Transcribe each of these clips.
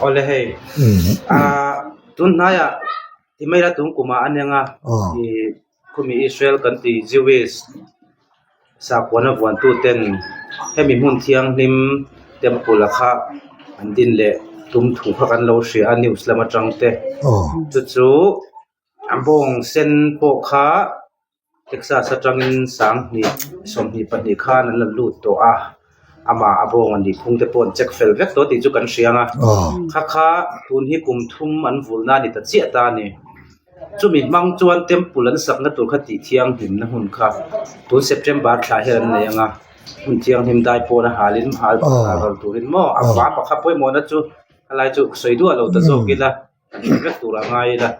Awle hei. Ah tun hnaiah ti mai la tun kumah a nia i khumi Israel kan ti Jewish sakhuana vuantu ten hemi hmun thianghlim temple a kha an din leh tum thu kha kan lo hria a news lam atang te chu chu a bawng sen pawh kha Texas atangin 20 22 khan an la lut tawh a, amah a bawng a nih phung te pawh an check fel vek tawh tih chu kan hria ang a. Kha kha tun hi kum thum an vulna a ni ta chiah ta a ni. Chumi hmang chuan temple an sakna tur kha tih thianghlimna hmun kha tun September thla hian an nei ang a, hmun thianghlim dai pawn a halin hal ral turin maw a va pakhat pawimawhna chu a lai chu sawi duah lo ta zawk ila. Kan hre vek tur a ngai ila.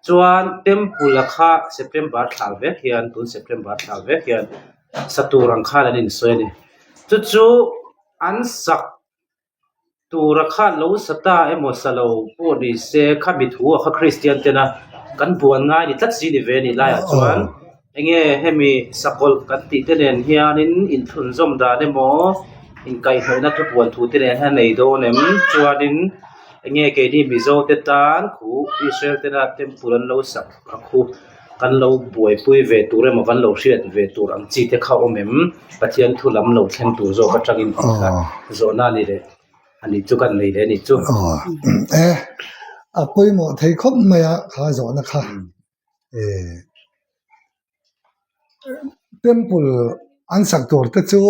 Chuan temple a kha September thla vek hian tun September thla vek hian sa tur ang khan an insawi a ni. Chu chu an sak tura kha lo sa ta emaw sa lo pawh ni se khami thu a kha Kristian tena kan buan ngai ni tlat si ni ve a nih laiah chuan Enge hemi sakawlh kan tih te nen hianin inthlunzawm dan emaw inkaihhnawihna thupuan thu te nen hian a nei dawn em? Chuanin enge keini Mizo te tan khu Israel tena temple an lo sak a khu kan lo buaipui ve tur emaw kan lo hriat ve tur ang chi te kha awm em? Pathian thu lam lo thleng tur zawk atangin tih kha zawhna a ni leh a nih chu kan nei leh a nih chu. Aw e a pawimawh thei khawp mai a kha zawhna kha. Temple an sak tur te chu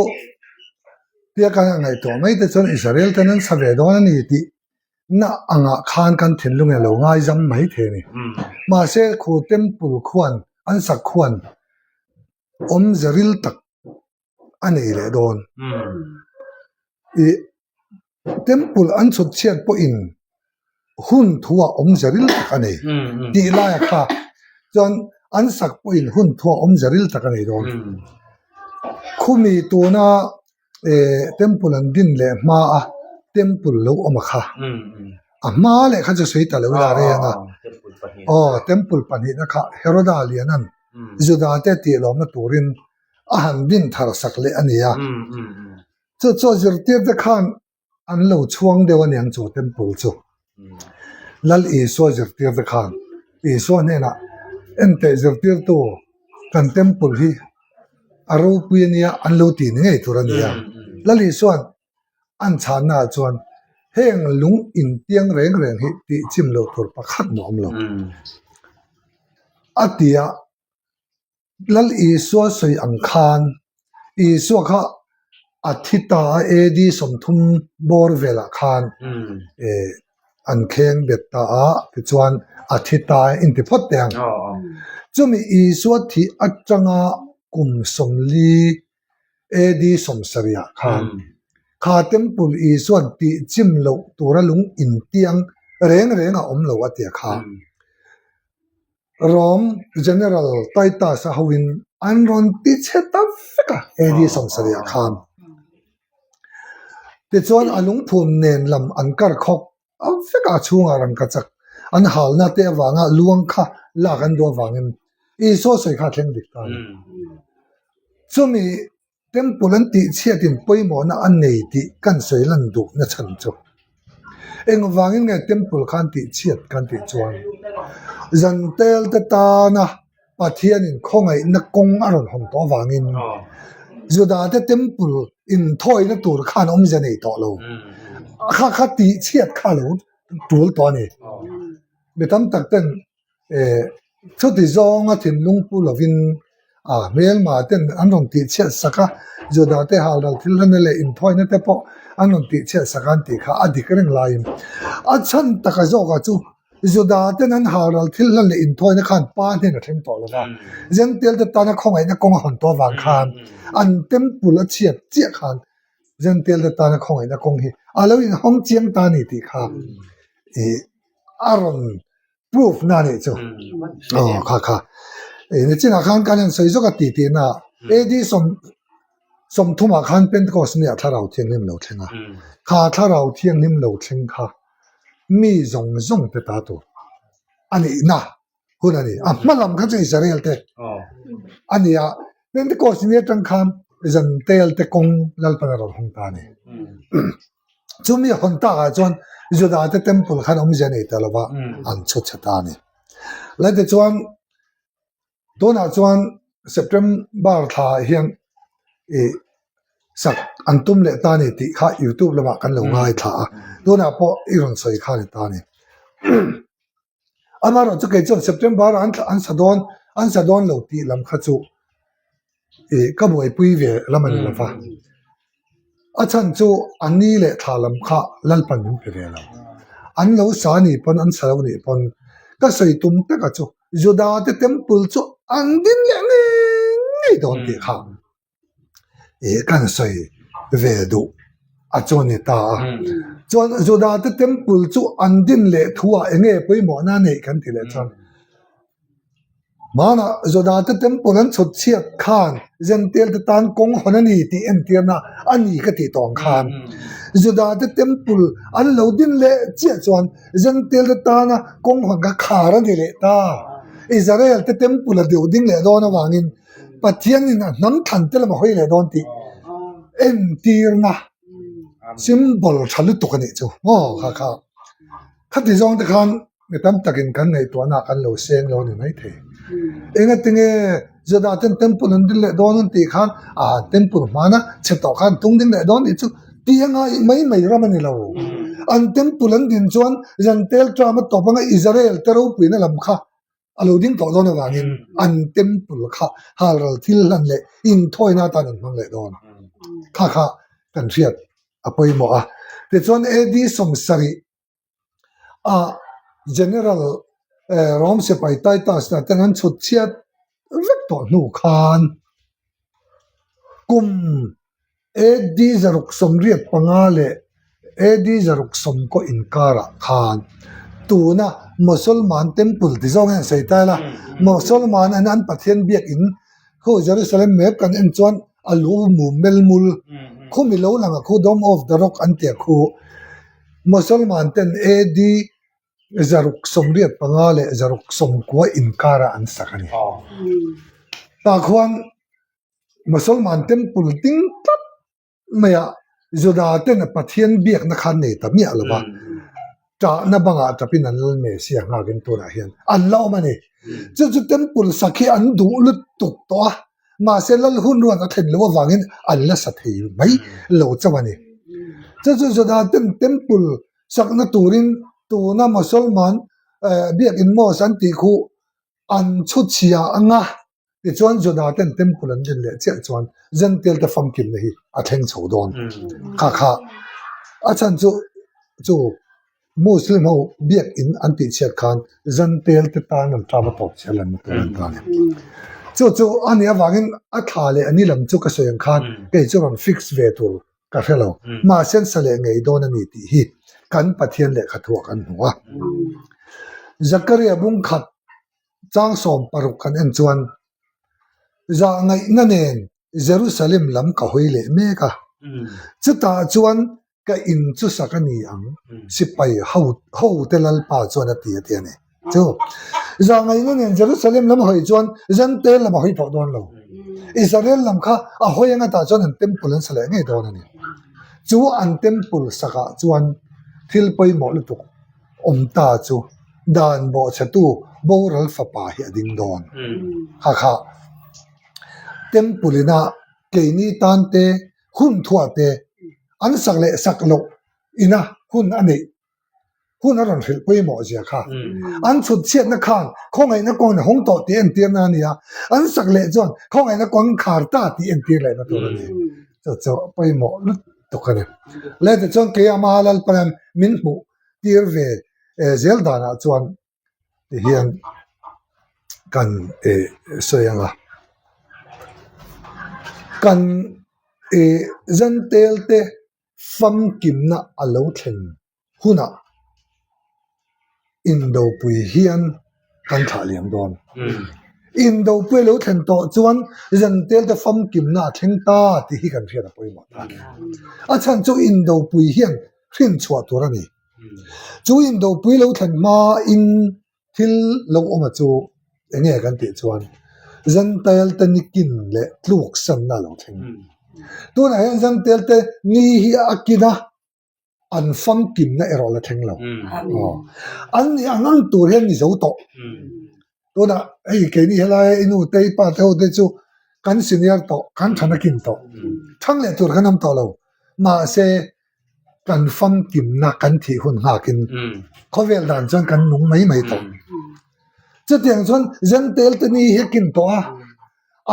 tia kan han ngaihtuah mai te chuan Israel ten an sa ve dawn a ni tih na angah khan kan thinlung in a lo ngaizam mai thei a ni. Mahse khu temple khuan an sak khuan awmze ril tak a nei leh dawn. Ih temple an chhut chhiat pawhin hun thuah awmze ril tak a nei tih laia kha chuan an sak pawhin hun thuah awmze ril tak a nei dawn. Khumi tuna eh temple an din leh hmaa temple lo awm a kha a hma leh kha chu sawi ta lo ila rei ang a aw temple pahnihna kha Heroda Lianan Juda te tih lawmna turin a han din thar sak leh a ni a. Chu chu a zirtir te khan an lo chhuang deuh a niang chu temple chu. Lal Isua zirtir te khan Isua hnenah enteh zirtirtu kan temple hi a ropui a nia an lo ti ni ngei tur a ni a. Lal Isua'n an chhanna ah chuan heng lung intiang reng reng hi tih chim loh tur pakhat mah awm lo. A ti a. Lal Isua sawi ang khan Isua kha a thi ta a AD 30 bawr velah khan an kheng bet ta a tichuan a thi ta a inti phawt teh ang. Chumi Isua thih atanga kum 40 AD 70 ah khan kha temple Isua'n tih chim loh tura lung intiang reng reng a awm lo a tia kha. Rome General Titus a hoin an rawn ti chhe ta vek a AD 70 ah khan. Tichuan a lungphum nen lam an kar khawk a vek a, a chhungah rangkachak an halna te avanga luang kha lak an duh avangin Isua sawi kha a thleng dik ta a ni. Chumi Temple an tih chhiatin pawimawhna a nei tih kan sawi lan duh na chhan chu. Engvangin nge temple khan tih chhiat kan tih chuan Zantel te tana Pathianin khawngaihna kawng a rawn hawn tawh avangin Juda te temple inthawina tur khan awmzia nei tawh lo. Kha kha tih chhiat kha a lo tul tawh a ni. Mi tam tak ten Chuti zawnga thinlung pu lovin a hmelma ten an rawn tihchhiat sak a, Juda te halral thil hlana leh inthawina te pawh an rawn tihchhiat sak a an tih kha a dik reng laiin a chhan taka zawkah chu Juda ten an halral thil hlan leh inthawina khan pa hnen a thleng tawh lova, Jentail te tana khawngaihna kawng a hawn tawh avang khan an temple a chhiat chiah khan Jentail te tana khawngaihna kawng hi a lo inhawng chiang ta a ni tih kha ih a rawn proof na nih chu aw kha kha nichinah khan kan han sawi zawk a tih tih na AD 30 ah khan Pentecost ni ah thlarau thianghlim lo thleng a kha thlarau thianghlim lo thleng kha mi zawng zawng te ta tur a nih na hun a ni a hma lam kha chu Israel te a ni a Pentecost ni atang khan Jentail te kawng Lalpan a rawn hawng ta a ni. Chumi hawn takah chuan Juda te temple khan awmzia nei ta lova an chhu chhe ta a ni. Lai te chuan tunah chuan September thla ah hian ih sak an tum leh ta a ni tih kha youtube lamah kan lo ngaithla a, tunah pawh i rawn sawi kha a ni ta a ni. Amaherawhchu kei chuan September ah an sa dawn an sa dawn lo tih lam kha chu ih ka buaipui ve lam a ni lo va, a chhan chu a ni leh thla lam kha Lalpan min pe ve lo. An lo sa a nih pawn an sa lo a nih pawn ka sawi tum taka chu Juda te temple chu an din leh ngei ngei dawn tih kha. Ih kan sawi ve duh a chu ni ta a. Chuan Juda te temple chu an din leh thu ah eng nge pawimawhna a neih kan ti leh chuan hmanah Juda te temple an chhut chhiat khan Gentile te tan kawng hawn a ni tih entirna a ni ka tih tawh ang khan Juda te temple an lo din leh chiah chuan Gentile te tana kawng hawn kha khar a ni leh ta. Israel te temple a deuh ding leh dawn avangin Pathianin a hnam thlan te lam a hawi leh dawn tih entirna symbol tha lutuk a nih chu maw kha kha khati zawng te khan mi tam takin kan ngaihtuahna ah kan lo seng lo a ni maithei. Engatinge Juda ten temple an dil leh dawn an tih khan ah temple hmana chhe tawh khan tung ding leh dawn tih chu tih a ngai mai mai ram a ni lo. An temple an din chuan Jantel term a tawp anga Israel te ropuina lam kha A lo ding tawh dawn avangin an temple kha halral thil hlan leh inthawina atan an hmang leh dawn. Kha kha kan hriat a pawimawh a. Tichuan AD 70 ah General Rome sipai Titus hna ten an chhut chhiat vek tawh hnu khan kum AD 685 leh AD 690 inkarah khan tuna Mosolman Temple ti zawng hian sawi ta ila, Mosolman an an Pathian biakin khu Jerusalem map kan en chuan a lu mum melmul khu mi lo lang a khu Dome of the Rock an tia khu Mosolman ten AD 685 leh 690 inkarah an sak a ni. Tah khuan Mosolman temple ding tlat maia Juda ten Pathian biakna kha an nei ta miah lo va, ṭahna bangah ṭapin an lal Messiah nghakin tunah hian an la awm a ni. Chu chu temple sak hi an duh lutuk tawh a, mahse lal hun ruat a thlen loh avangin an la sa thei mai lo chauh a ni. Chu chu Juda ten temple sakna turin tuna Mosolman biakin mosque an tih khuh an chhuchhia anga Tichuan Juda ten temple an din leh chiah chuan Gentile te famkimna hi a thleng chho dawn. Kha kha a chhan chu chu Muslim ho biakin an tih chhiat khan Gentile te tan an ṭam a tawp chhiar lan na tur an ta a ni. Chu chu a nih avangin a thla leh a ni lam chu ka sawi ang khan kei chu rawn fix ve tur ka hre lo. Mahse an sa leh ngei dawn a ni tih hi kan Pathian lehkha thuah kan hmu a. Zakaria bung khat Chang 60 kan en chuan zahngaihna nen Jerusalem lam ka hawi leh mek a, chutah chuan ka in chu sak a ni ang, sipai ho hote Lalpa chuan a ti a ti a ni. Chu zahngaihna nen Jerusalem lam hawi chuan Jentail lam a hawi tawh dawn lo. Israel lam kha a hawi anga tah chuan an temple an sa leh ngei dawn a ni. Chu an temple sakah chuan thil pawimawh lutuk awm ta chu dan bawhchhetu boral fapa hi a ding dawn. Kha kha temple ina keini tan te hun thuah te an sak leh sak loh ina hun a neih hun a rawn hrilh pawimawh zia kha an chhut chhiatna khan khawngaihna kawng a hawng tawh tih entirna a ni a, an sak leh chuan khawngaihna kawng khar ta tih entir lehna tur a ni. Chu chu pawimawh lutuk a ni. Leh tichuan keimah Lalpa'n min hmuh tir ve zel danah chuan ti hian kan sawi ang a, kan Jentail te famkimna a lo thlen hunah indopui hian kan thlah liam dawn. Indopui a lo thlen tawh chuan Jentail te famkimna a thleng ta tih hi kan hriat a pawimawh ta a ni. A chhan chu indopui hian hrin chhuah tur a ni. Chu indopui lo thlen hmain thil lo awm a chu eng nge kan tih chuan Jentail te ni kin leh tluk sanna a lo thleng. Tunah hian Jentail te ni hi a kin a. An famkimna erawh la thleng lo. An nih ang ang tur hian ni zo tawh. Tunah hei keini helaia i nu te i pa te ho te chu kan senior tawh, kan than a kin tawh. Thang leh tur kan awm tawh lo. Mahse kan famkimna kan thih hun nghakin khawvel dan chuan kan nung mai mai tawh. Chutiang chuan Zentel te ni hi a kin tawh a.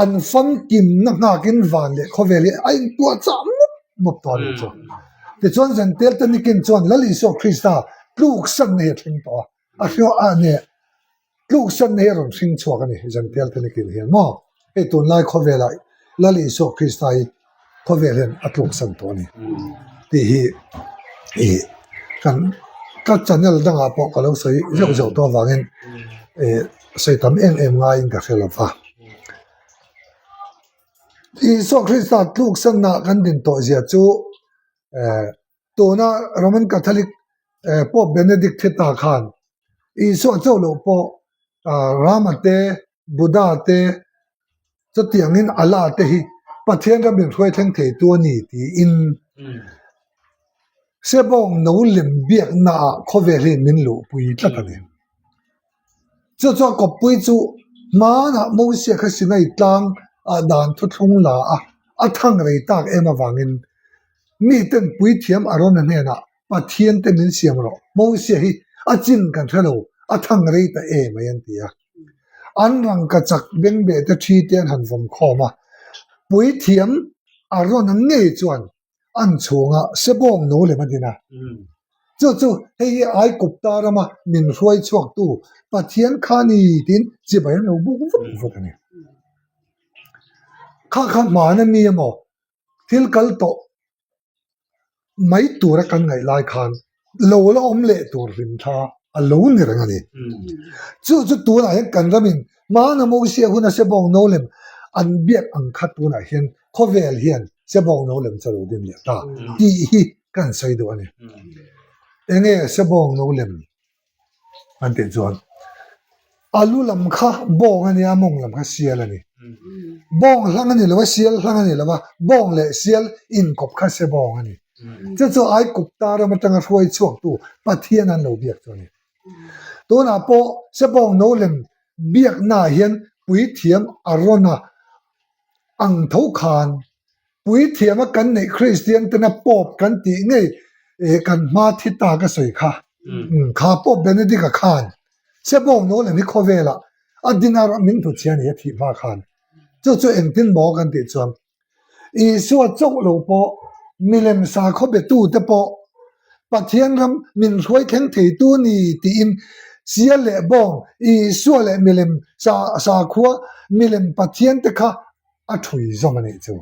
An famkimna nghakin van leh khawvel hi a intuah chah mup mup tawh a nih chu. Tichuan Zentel te nikin chuan Lal Isua Krista tluksanna hi a thleng tawh a, a hriaw a nih tluksanna hi a rawn hring chhuak a ni Zentel te nikin hian maw. Hei tunlai khawvelah Lal Isua Krista hi khawvel hian a tluksan tawh a ni tih hi ih kan ka channel dangah pawh ka lo sawi zeuh zeuh tawh avangin ih sawi tam em em ngaiin ka hre lo va. Isua Krista tluksanna kan din tawh zia chu eh tuna Roman Catholic eh Pope Benedict thi ta khan Isua chauh loh pawh ah Rama te Buddha te Chutiangin Allah te hi Pathian ram inhruai thleng theitu a ni tiin Sebawng no lem biaknaah khawvel hi min luhpui tlat a ni. Chu chuan kawppui chu hmanah Mosia kha Sinai tlang ah dan thuthlung la a, a thang rei tak em avangin miten puithiam Arona hnenah Pathian te min siam rawh, Mosia hi a chin kan hre lo, a thang rei ta em mai an ti a. An rangkachak bengbeh te thi te an han vawm khawm a, puithiam Arona ngei chuan an chhungah sebawng no lem a din a. Chu chu hei hi Aikupta rama min hruai chhuaktu Pathian kha ni tiin chibai an lo buk vut vut a ni. Kha kha hmana mi emaw thil kal tawh mai tura kan ngaih lai khan lo la awm leh tur hlim thla a lo ni reng a ni. Chu chu tunah hian kan ramin hmana Mosia huna Sebawng no lem an biak ang kha tunah hian khawvel hian Sebawng no lem chu a lo din leh ta tih hi kan sawi duh a ni. Enge Sebawng no lem An tih chuan a lu lam kha bawng a nia mawng lam kha sial a ni. Bawng hlang a ni lo a, sial hlang a ni lo a, bawng leh sial inkawp kha se bawng a ni. Chu chu Aikupta ram atanga hruai chhuaktu Pathian an lo biak chu a ni. Tunah pawh se bawng no lem biaknaah hian puithiam Arona ang tho khan Puithiam a kan neih Kristian tena Pope kan tih ngei eh kan hma thi ta ka sawi kha. Kha Pope Benedict a khan Sebawng no lem hi khawvel ah a din a min hnu chhia ni a thih hma khan. Chu chu engtin maw kan tih chuan Isua chauh lo pawh milem sakhaw be tu te pawh Pathian ram min hruai thleng thei tu ni tiin Sial leh Bawng Isua leh milem sakhua milem Pathian te kha a thui zawm a nih chu.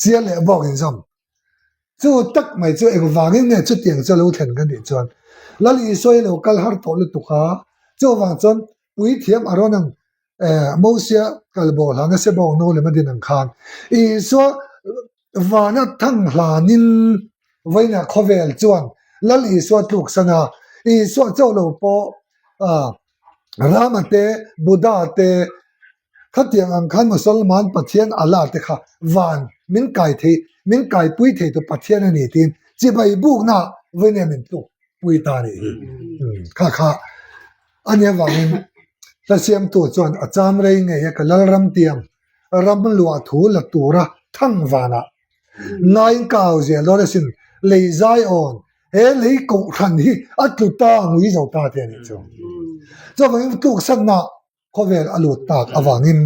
Chial leh bawk in zawm. Chu tak mai chu engvangin nge chutiang chu a lo thlen ka nih chuan Lal Isua hi lo kal har tawh lutuk a, chuvang chuan puithiam a rawn ang Mosia kalbo hlana sebawng no lem a din ang khan Isua vana thang hlanin vawiinah khawvel chuan Lal Isua tluksan a, Isua chauh lo pawh Rama te, Buddha te, Khatiang ang khan Musalman Pathian Allah te kha van min kai thei, min kaipui thei tu Pathian a ni tiin chibai bukna vawiin min tluk pui ta a nih hi. Kha kha a nih avangin hla siamtu chuan a cham rei ngei a ka Lalram tiang ram luah thu la tura thang vanah ngaiin ka au zel dawn asin lei zai awn he lei kohhran hi a tlu ta ngui zo ta te a nih chu. Chuvangin tluksanna Khawvel a lut tak avangin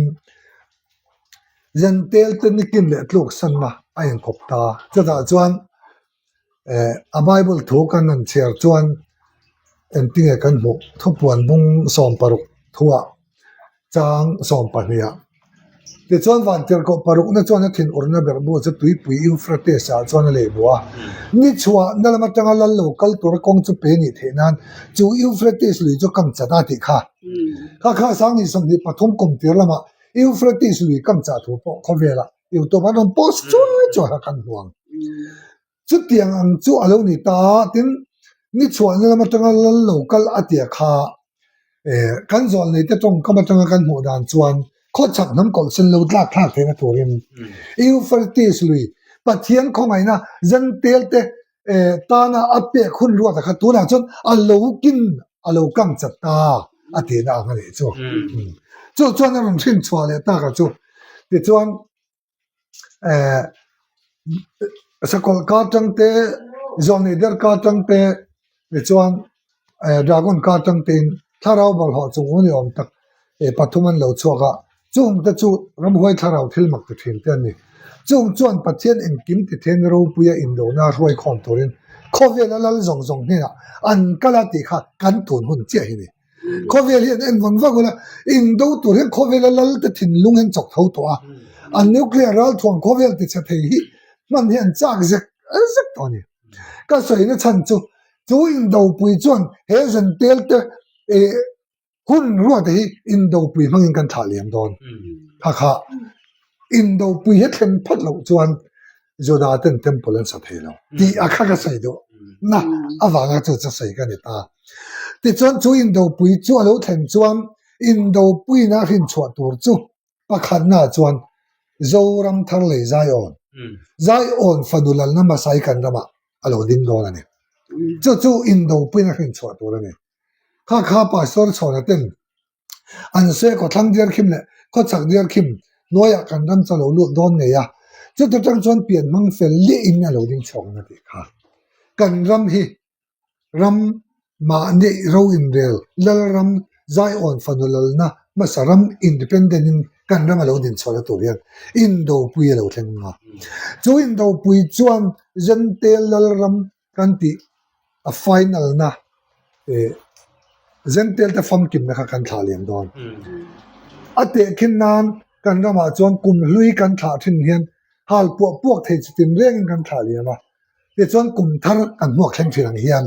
Zentel te nikin leh tluk sanna a inkawp ta. Chutah chuan eh a Bible thu kan han chhiar chuan engtinge kan hmuh thupuan bung 16 thuah chang 12 ah Tichuan vantirhkoh parukna chuan a thinurna berhbu chu tuipui Euphrates ah chuan a lei bu a. Ni chhuahna lam atanga lal lo kal tura kawng chu pe nih theih nan chu Euphrates lui chu kam chat a tih kha. Kha kha Sangni 23 kum tir lamah Euphrates lui kam chah thu pawh khawvelah YouTube an rawn post chuai chuai kha kan hmu ang. Chutiang ang chu a lo ni ta a, tin, ni chhuahna lam atanga lal lo kal a tia kha eh kan zawh nei te tawngkam atanga kan hmuh dan chuan khawchhak hnam kawlhsen lo tlak thlak theihna turin Euphrates lui Pathian khawngaihna Zentel te. Tana a pek hun ruata kha tunah chuan a lo kin a lo kang chat ta a tihna ang a nih chu. Chu chuan a rawn hrin chhuah leh tak a chu. Tichuan sakawlh kar tang te, zawlnei der kar tang te tichuan Dragon kar tang tein thlarau bawlhhlawh chung u ni awm tak pathum an lo chhuak a, chung te chu ramhuai thlarau thil mak ti thin te an ni. Chung chuan Pathian engkim ti then ropuia indona hruai khawm turin khawvela lal zawng zawng hnenah an kal a tih kha kan tun hun chiah hi ni. Khawvel hi an en vang vang ula, indo tur hian khawvela lal te thinlung hian chawk tho tawh a, an nuclear ralthuam khawvel ti chhe thei hi hman hi an chak zek zek tawh a ni. Ka sawina chhan chu, chu indopui chuan he zentel te eh hun ruat hi indopui hmangin kan thlah liam dawn. Kha kha indopui hi thlen phawt loh chuan Juda ten temple an sa thei lo tih a kha ka sawi duh na avanga chu chu sawi ka ni ta. Tichuan chu indopui chu a lo thlen chuan indopuina hrinchhuah tur chu Pakhatna chuan Zoram thar lei Zion, Zion fanu lalna hmasa hi kan ramah a lo ding dawn a ni. Chu chu indopuiin a hrinchhuah tur a ni. Kha kha Pastor Chhawna ten an sawi a khawthlang diarkhim leh khawchhak diarkhim hnuaiah kan ram chu a lo lut dawn ngei a, chuti tang chuan pian hmang fel liahin a lo ding chhuak ang a tih kha. Kan ram hi Ram mahni ro inrel Lalram Zion fanu lalna hmasa ram independent in kan ram a lo din chhuahna tur hian Indopui a lo thleng a. Chu Indopui chuan Zentel Lalram kan tih a final na eh Zentel te famkimna kha kan thlah liam dawn. A tehkhin nan kan ramah chuan kum hlui kan thlah thin hian hal puah puak thei chi tinrengin kan thlah liam a. Tichuan kum thar kan hmuak thleng thin ang hian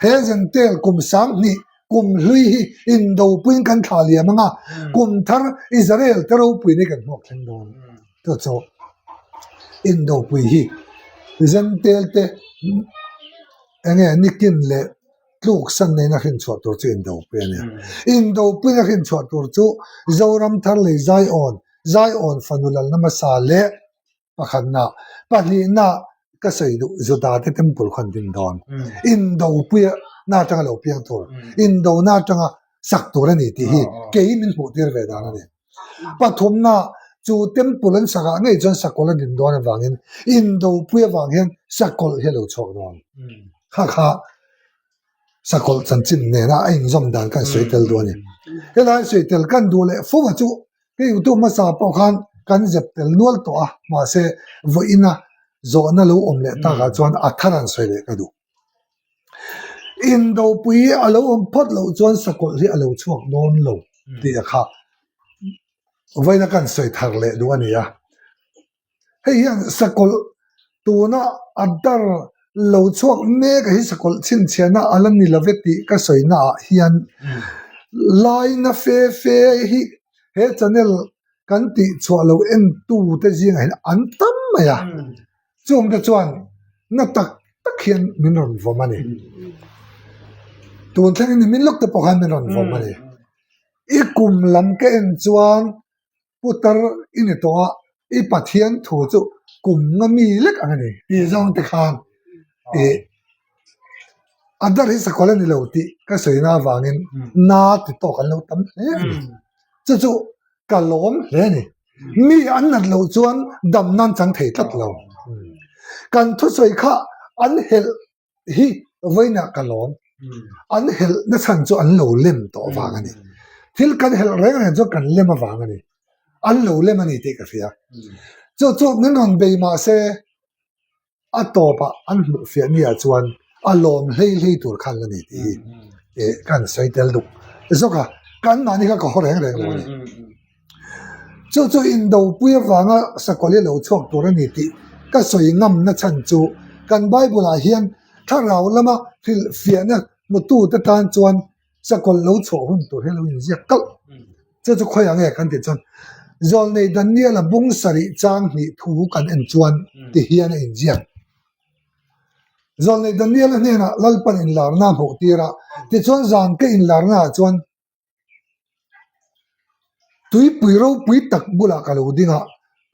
he Zentel kum 2000 kum hlui hi indopuiin kan thlah liam anga kum thar Israel te ropuiin hi kan hmuak thleng dawn. Chu chu indopui hi Zentel te enge nikin leh tluk san nena hrinchhuah tur chu indopui a ni. Indopuina hrinchhuah tur chu Zoram thar lei Zion, Zion fanu lalna hmasa leh Pakhatna, pahnihna ka sawi duh Juda te temple khawn din dawn. Indopuia na atanga lo piang tur, indona atanga sak tur a ni tih hi kei min hmuh tir ve dan a ni. Pathumna, chu temple an sakah ngei chuan sakawlh a din dawn avangin indopui avang hian sakawlh hi a lo chhuak dawn. Kha kha sakawlh chanchin nena a inzawm dan kan sawi tel duh a ni. Helai sawi tel kan duh leh fo a chu Hei YouTube hmasa pawh khan kan zep tel nual tawh a, mahse vawiina zawhna lo awm leh takah chuan a thar an sawi leh ka duh. Indopui a lo awm phawt loh chuan sakawlh hi a lo chhuak dawn lo tih a kha vawiina kan sawi thar leh duh a ni a. Hei hian sakawlh tuna a dar lo chhuak mek a hi sakawlh chhinchhiahna a la ni love tih ka sawi naah hian laina fe fe hi he channel kan tih chhuah lo en tu te zingah hian an tam mai a, chung te chuan na tak tak hian min rawn vawm a ni. Tun thlengin nimin lawk te pawh khan min rawn vawm a ni. I kum lam ka en chuan. Putar i ni tawh a, i Pathian thu chu kum nga mi lek ang a ni tih zawng te khan ih a dar hi sakawlh a ni lo tih ka sawina avangin na ti tawk an lo tam hle a ni. Chu chu ka lawm hle a ni. Mi an nat loh chuan dam nan chang thei tlat lo. Kan thusawi kha an helh hi vawiinah ka lawm. An helh na chhan chu an lo lem tawh vang a ni. Thil kan helh reng reng chuan kan lem avang a ni. An lo lem a ni tih ka hria. Chu chu min rawn bei mah se a tawpah an hmuh fiah ni ah chuan a lawm hlei hlei tur khan la ni tih hi eh kan sawi tel duk zawk a. Kan mahni kha ka haw reng reng lo a ni. Chu chu indopui avanga sakawlh hi lo chhuak tur a ni tih ka sawi ngamna chhan chu kan Bible ah hian thlarau lama hrilhfiahna hmutute tan chuan sakawlh lo chhuah hun tur hi a lo inziak kalh. Chu chu khawiah nge kan tih chuan Zawlnei Daniel-a bung sarih chang hnih thu kan en chuan ti hian a inziak. Zawlnei Daniel-a hnenah Lalpan inlarna a hmuh tir a, tichuan zan ka inlarnaah chuan Tuipui ropui tak bulah ka lo ding a,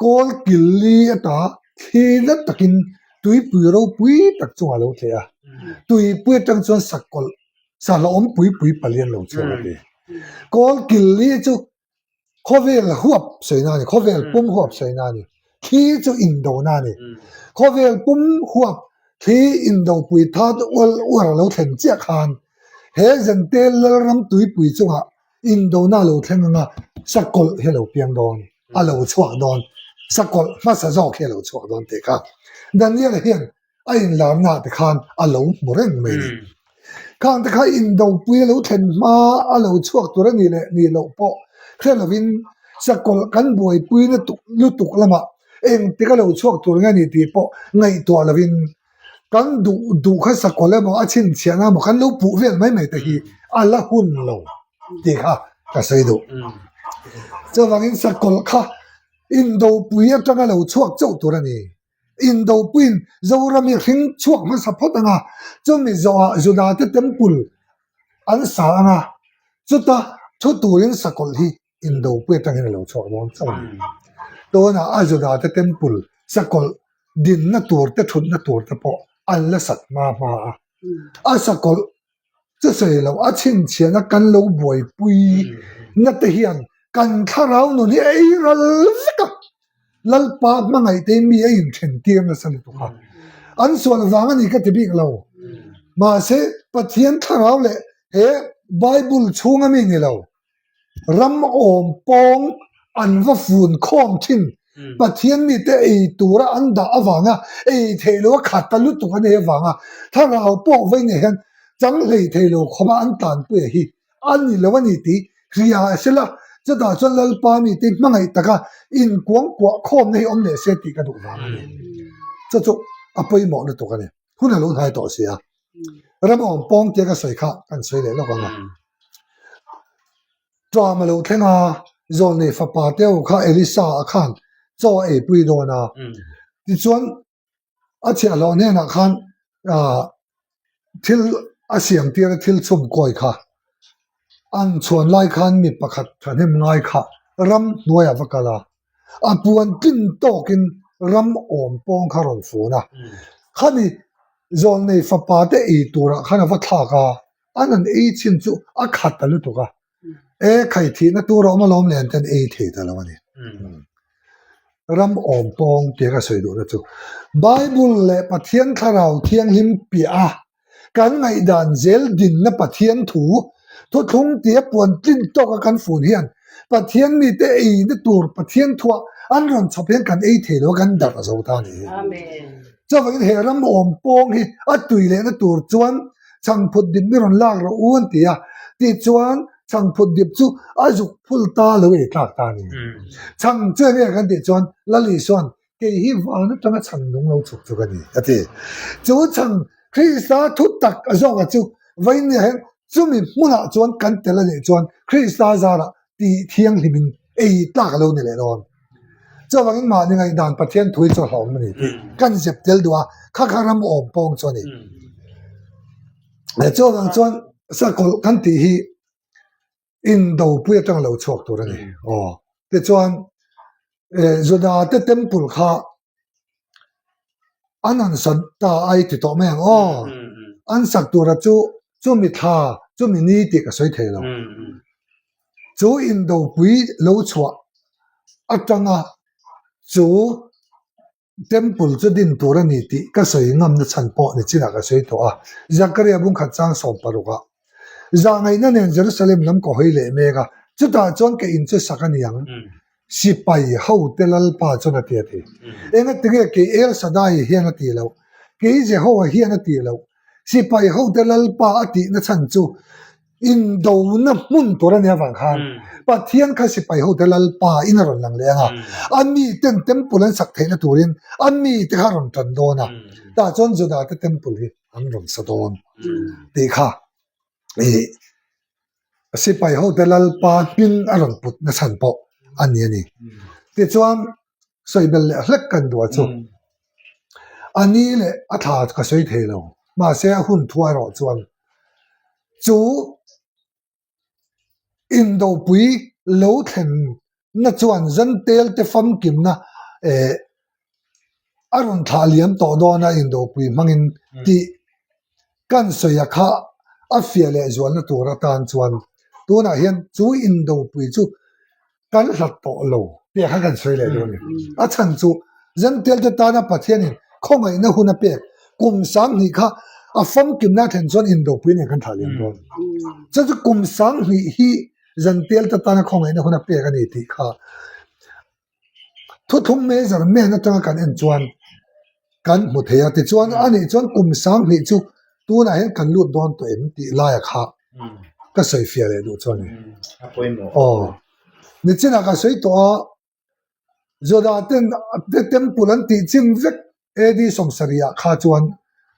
kawl kil li ata thli nat takin Tuipui ropui tak chungah a lo tleh a. Tuipui atang chuan sakawlh sahlawm pui pui palian lo chhuak a ti. Kawl kil li chu khawvel huap sawi na a ni, khawvel pum huap sawi na a ni. Thli chu indona a ni. Khawvel pum huap thli indopui that ual uar a lo thlen chiah khan he Zentel Lalram tuipui chungah indona a lo thleng anga sakawlh hi a lo piang dawn, a lo chhuak dawn, sakawlh hmasa zawk hi a lo chhuak dawn tih kha Daniel hian a inlarna te khan a lo hmu reng mai ni. Khang te kha indopui a lo thlen hma a lo chhuak tur a nih leh nih loh pawh hre lovin sakawlh kan buaipui na tuk lutuk lamah engtik a lo chhuak tur nge ni tih pawh ngaihtuah lovin kan duh duh kha sakawlh emaw a chhinchhiahna emaw kan lo puh vel mai mai te hi a la hun lo tih kha ka sawi duh. Chuvangin sakawlh kha indopui atanga lo chhuak chauh tur a ni. Indopuiin Zoram hi hring chhuak hmasa phawt ang a, chumi zawhah Judate temple an sa ang a, chuta thu turin sakawlh hi Indopui atangin a lo chhuak dawn chauh a ni. Tunah a Judate temple sakawlh dinna tur te thutna tur te pawh an la sat hma hma a, a sakawlh Chu sawi lo, a chhinchhiahna kan lo buaipui na te hian kan thlarau nun hi a ei ral vek a, Lalpa hmangaih te mi a inthen tir nasa lutuk a, an sual vang a ni ka ti bik lo, mahse Pathian thlarau leh he Bible chhunga mi ni lo, Ram awm pawng an va fun khawm thin. Pathian mite ei tura an dah avanga ei theih loh a khat ta lutuk a nei avanga thlarau pawh vei nei hian chang hlei thei lo khawma an tanpuia hi a ni lo a ni tih hria a sela chutah chuan Lalpa mite hmangaih taka inkuangkuah khawmna hi awm leh se tih ka duh vang a ni. Chu chu a pawimawh lutuk a ni. Hun a lo hnai tawh si a. Ram awm pawng tia ka sawi kha kan sawi leh lawk ang a. Ṭam a lo thleng a, Zawlnei fapa te ho kha Elisa a khan chaw a eipui dawn a. Tichuan a chhiahhlawh hnenah khan ah thil a siam tir a thil chhum kawi kha an chhuan lai khan mi pakhat thahnem ngai kha ram hnuaiah va kal a. A puan tlin tawkin ram awm pawng kha rawn fun a. Khami Zawlnei fapa te ei turah khan a va thlak a, an han ei chin chu a khat ta lutuk a, e khai thihna tur a awm alawm le an ten ei thei ta lo a ni. Ram awm pawng tia ka sawi duhna chu Bible leh Pathian Thlarau Thianghlim piah a kan ngaihdan zel dinna Pathian thu thuthlung tia puan tlin tawka kan fun hian Pathian mite eina tur Pathian thuah an rawn chhawp hian kan ei thei lo a kan darh zo ta a ni hi. Chuvangin he ram awm pawng hi a tui lehna tur chuan chhangphut dip mi rawn lak rawh u an ti a, tichuan chhangphut dip chu a zuk phul ta lo ei tlak ta a ni. Chhang chu enge kan tih chuan Lal Isua'n kei hi van atanga chhang nung lo chhuk chu ka ni a ti. Chu chhang Krista thu tak a zawka chu Vainia hian chumi hmunah chuan kan tel a nih chuan Krista zarah tih thianghlimin ei tlak a lo ni leh dawn. Chuvangin mahni ngaihdan Pathian thu hi chu a hlauhawm a ni tih kan zep tel duh a, kha kha ram awm pawng chu a ni. Chuvang chuan sakawlh kan tih hi indopui atang lo chhuak tur a ni. Aw tichuan Juda te temple kha an han sa ta a i ti tawh mai ang aw. An sak tura chu chumi thla chumi ni tih ka sawi thei lo. Chu indopui lo chhuah atanga chu Temple chu din tur a ni tih ka sawi ngamna chhan pawh ni chinah ka sawi tawh a, Zakaria bungkhat chang 16 ah. Zahngaihna nen Jerusalem lam ka hawi leh mek a, chutah chuan ka in chu sak a ni ang. Sipai hote Lalpa chuan a ti a ti. Engatinge kei El Shaddai hian a tih loh, kei Jehovah hian a tih loh, sipai hote Lalpa a tihna chhan chu Indona hmun tur a nih avang khan Pathian kha sipai hote Lalpa in a rawn lang leh ang a, a miten temple an sak theihna turin a mite kha a rawn tan dawn a, tah chuan Juda te temple hi an rawn sa dawn tih kha ih sipai hote Lalpa hming a rawn put na chhan pawh a ni a ni. Tichuan sawi belh leh hlek kan duh a chu a ni leh a thla ka sawi thei lo mahse a hun thuah erawh chuan Chu indopui lo thlenna chuan Zantel te famkimna eh. a rawn thlah liam tawh dawn a indopui hmangin tih kan sawi a kha a fiah leh zualna tur atan chuan tunah hian chu indopui chu kan hlat tawh lo tih kha kan sawi leh dawn a ni. A chhan chu Zential te tana Pathianin khawngaihna hun a pek kum 2000 kha a famkimna a thlen chuan indopui nen kan thlah liam dawn. Chu chu kum 2000 hi Zential te tana khawngaihna hun a pek a ni tih kha Thuthlung measurement atanga kan en chuan kan hmu thei a, tichuan a nih chuan kum 2000 chu tunah hian kan lut dawn tawh em tih laia kha ka sawi fiah leh duh chu a ni. Aw, nichinah ka sawi tawh a, Juda ten temple an tih chim vek AD 70 ah kha chuan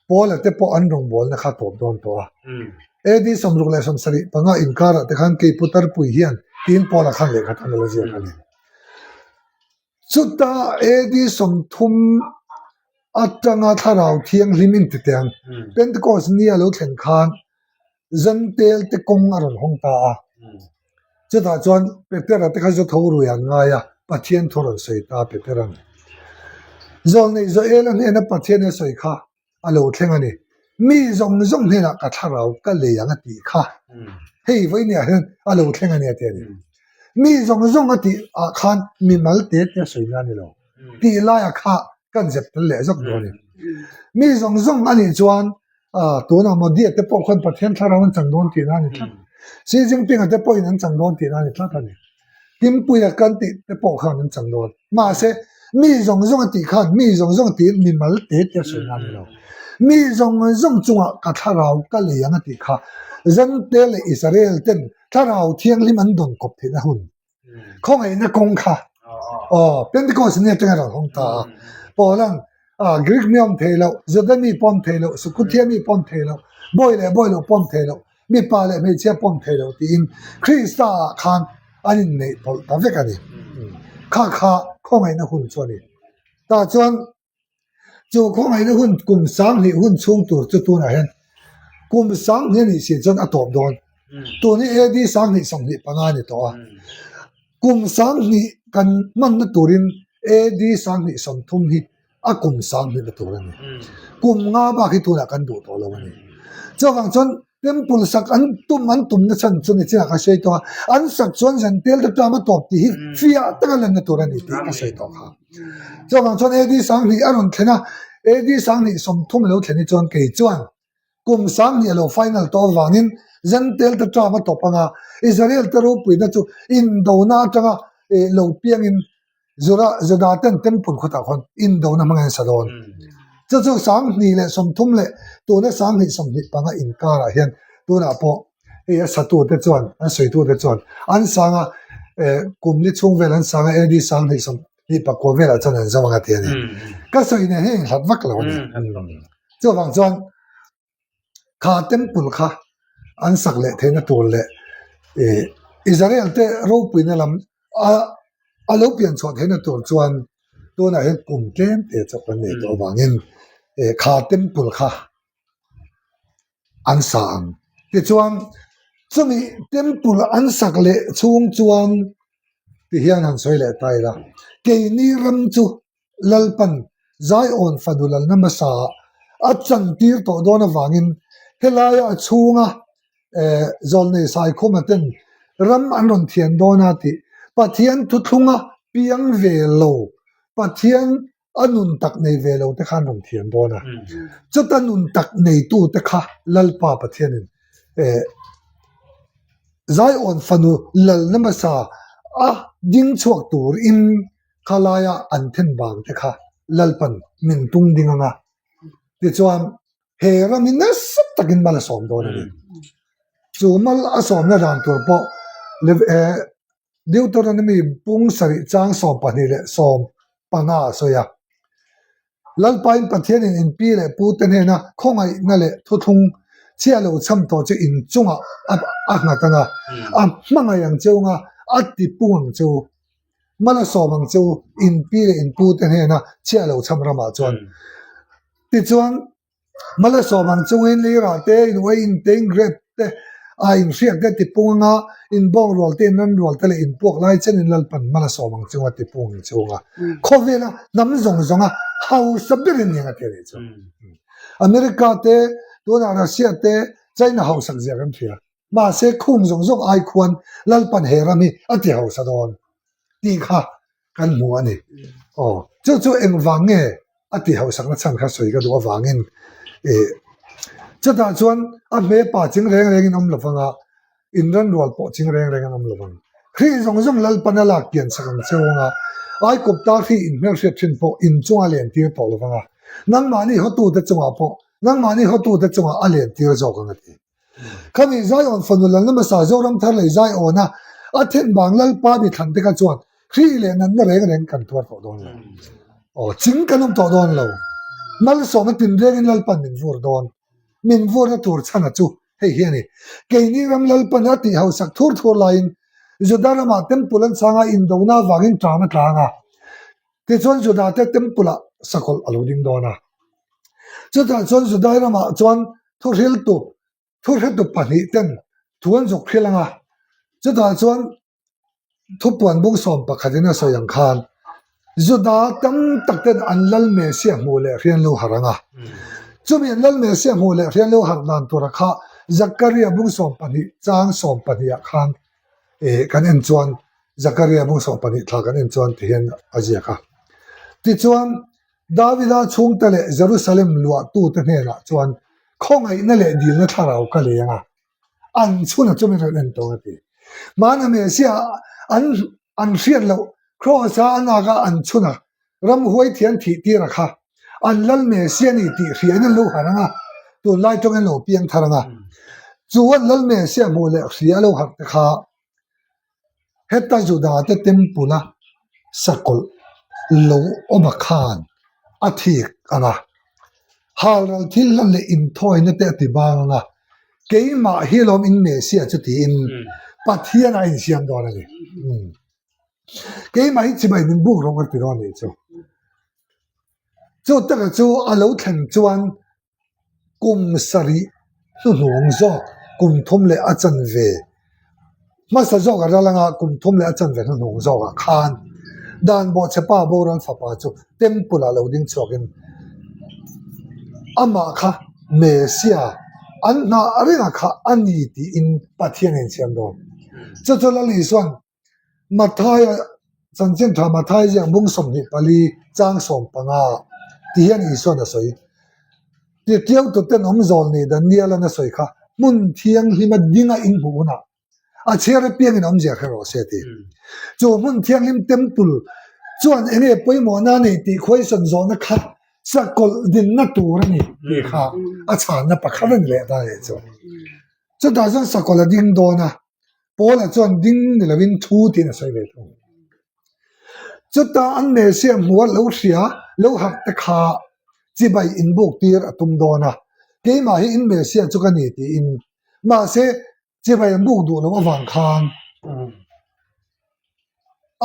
Paula te pawh an rawngbawlna kha tawp dawn tawh a. AD 65 inkarah te khan kei putar pui hian tiin Paula khan lehkha tan a la ziak a ni. Chuta AD 30 atanga thlarau thianghlim intiteng Pentecost ni a lo thlen khan Zantel te kawng a rawn hawng ta a. Chutah chuan Petera te kha zu tho rui an ngai a, Pathian thu rawn sawi ta Petera'n. Zawlneih Joela hnena Pathian a sawi kha a lo thleng a ni. Mi zawng zawng hnenah ka thlarau ka lei ang a tih kha hei vawinia hian a lo thleng a ni a ti a ni. Mi zawng zawng a tih ah khan mimal te te a sawi na a ni lo. Tih laia kha kan zep tel leh zawk dawn a ni. Mi zawng zawng a nih chuan Tunah Modi-a te pawh khuan Pathian thlarau an chang dawn tihna a ni tlat. Xi Jinping-a te pawhin an chang dawn tihna a ni tlat a ni. Kimpuia kan tih te pawh khan an chang dawn. Mahse, mi zawng zawng a tih khan mi zawng zawng tiin mimal te te a sawi na a ni lo. Mi zawng zawng chungah ka thlarau ka lei ang a tih kha Zante leh Israel ten thlarau thianghlim an dawn kawp theihna hun Khawngaihna kawng kha aw Pentecost ni atanga rawn hawng ta a. Paula'n Greek mi awm thei loh, Juda mi pawm thei loh, Sukuthia mi pawm thei loh, bawi leh bawi loh pawm thei loh, mipa leh hmeichhia pawm thei loh tiin Krista ah khan an inneih pawlh ta vek a ni. Kha kha khawngaihna hun chu a ni. Tah chuan Chu khawngaihna hun kum 2000 hun chhung tur chu tunah hian kum 2000 a nih si chuan a tawp dawn. Tun hi AD 2025 a ni tawh a. Kum 2000 kan hmanna turin AD 2030 hi a kum 2000 na tur a ni. Kum nga bak hi tunah kan duh tawh lo a ni. Chuvang chuan Temple sak an tum an tumna chhan chu nichinah ka sawi tawh a, an sak chuan Zentail te ṭam a tawp tih hi fiah taka lanna tur a ni tih ka sawi tawh kha. Chuvang chuan AD 2000 a rawn thlen a, AD 2030 a lo thlen hi chuan kei chuan kum 2000 a lo final tawh avangin Zentail te ṭam a tawp anga Israel te ropuina chu indona atanga lo piangin Juda Juda ten temple khawtah khawn indona hmangin an sa dawn. Chu chu 2030 leh tuna 2025 inkarah hian tunah pawh hei a satute chuan an sawitute chuan an sanga eh kum li chhung vel an sanga AD 2029 velah chuan an zo ang a ti a ni. Ka sawi nen hian inhlat vak lo a ni. Chuvang chuan Kha temple kha an sak leh theihna tur leh ih Israel te ropuina lam a a lo pian chhuah theihna tur chuan tunah hian kum tlem te chawp an nei tawh avangin ih kha temple kha an sa ang. Tichuan chumi temple an sak leh chhung chuan tihian han sawi leh ta ila keini ram chu Lalpan Zion fanu lalna hmasa ah a chantir tawh dawn avangin helaia a chhunga Zawlnei Saikhuma ten ram an rawn thian dawn a tih Pathian thuthlunga piang ve lo, Pathian a nun tak nei ve lo te kha an rawn thian dawn a. Chuta nun tak neitu te kha Lalpa Pathianin Zion fanu lalna hmasa a ding chhuak turin Khalaia an then vang te kha Lalpan min tung ding anga, tichuan he ram hi nasa takin mal a sawm dawn a ni. Chu mal a sawmna dan tur pawh Deuteronomy pung sarih chang 12 leh 15 a sawi a. Lalpain Pathianin in pi leh pu te hnena khawngaihna leh thuthlung chhia lo chham tawh chu in chungah a nghat anga, a hmangaih ang cheu anga, a tipung ang cheu. Mal a sawm ang che u, in pi leh in pu te hnena chhiah lo chham ramah chuan. Tichuan, mal a sawm ang che u in leirah te, in uai in te, in grape te, a in hriak te tipung anga, in bawng rual te, in ran rual te leh in puak lai chen in Lalpan mal a sawm ang che u a tipung ang che u anga. Khawvela hnam zawng zawnga. Hausa ber in nia ti a nih chu. America te, tunah Russia te, China hausak zia kan hria. Mahse khung zawng zawng ai khuan Lalpan he ram hi a ti hausa dawn tih kha kan hmu a ni. Aw, chu chu engvang nge a ti hausakna chhan kha sawi ka duh avangin ih chutah chuan a hmepa ching reng rengin awm lovang a, inranrual pawh ching reng reng an awm lovang. Hrih zawng zawng Lalpan a lak pian sak ang cheu anga Aikupta hrih inhmelhriat thin pawh inchunga len tir tawh lovang a, nangmahni hotute chungah pawh nangmahni hotute chungah a len tir zawk ang a ti. Khami Zion fanu lalna hmasa Zoram thar lei Zion a a then vang Lalpa mi thlan te kha chuan hri leh natna reng reng kan tuar tawh dawn lo. Aw ching kan awm tawh dawn lo. Malsawmna tinrengin Lalpan min vur dawn. Min vurna tur chhana chu hei hi a ni. Keini ram Lalpan a tih hausak thur thur laiin Juda ramah temple an chang a, indona avangin ṭam a tlang a. Tichuan Juda te temple ah sakawlh a lo ding dawn a. Chutah chuan Judai ramah chuan thuhriltu, thuhretu pahnih ten thu an zuk hrilh ang a. Chutah chuan thupuan bung sawm pakhatin a sawi ang khan Juda tam tak ten an lal Messiah hmuh leh hrian lo harh ang a. Chumi an lal Messiah hmuh leh hrian lo harh dan tura kha Zakaria bung 12 chang 12 ah khan eh kan en chuan Zakaria bung 12 thla kan en chuan ti hian a ziak a. Tichuan Davida chhungte leh Jerusalem luahtute hnenah chuan khawngaihna leh dilna thlarau ka leng a, an chhunah chu min rawn en tawh a ti. Hmana Messiah an an hriat loh Kraws-a a naka an chhuna ramhuai thian thih tira kha an lal Messiah ni tih hriain an lo harh ang a, tunlai tawngin an lo piang thar ang a. Chu an lal Messiah hmuh leh hria a lo harh te kha Heta Judate Temple-a sakawlh lo awm a khan a thik ang a, halral thil hlan leh inthawina te a ti bang ang a, keimah hi lawm in Messiah chu tiin Pathian a insiam dawn a ni. Keimah hi chibai min buk rawh ka ti dawn a nih chu. Chu taka chu a lo thlen chuan Kum sarih hnuhnung zawk kum thum leh a chanve hmasa zawk a ral anga kum thum leh a chanve hnuhnung zawkah khan dan bawhchhepa boral fapa chu temple ah lo ding chhuakin amah kha Messiah an nghah rengah kha a ni tiin Pathian a insiam dawn. Chu chu Lal Isua'n Mathaia chanchin tha Mathai ziak bung 24 chang 15 ti hian Isua'n a sawi. Titiau tuten awm zawl ni Daniel-a'n a sawi kha hmun thianghlima dinga in hmuh hunah a chhiar apiangin awmzia hre rawh se a ti. Chu hmun thianghlim temple chuan enge pawimawhna a nei tih khuaisawn zawhna kha sakawlh dinna tur a ni tih kha a chhanna pakhat a ni leh ta a nih chu. Chutah chuan sakawlh a ding dawn a. Paula chuan ding ni lovin thu tiin a sawi ve thung. Chutah an Messiah hmuha lo hria, lo harh te kha chibai inbuk tir a tum dawn a, keimah hi in Messiah chu ka ni tiin. Mahse, chibai an buk duh loh avang khan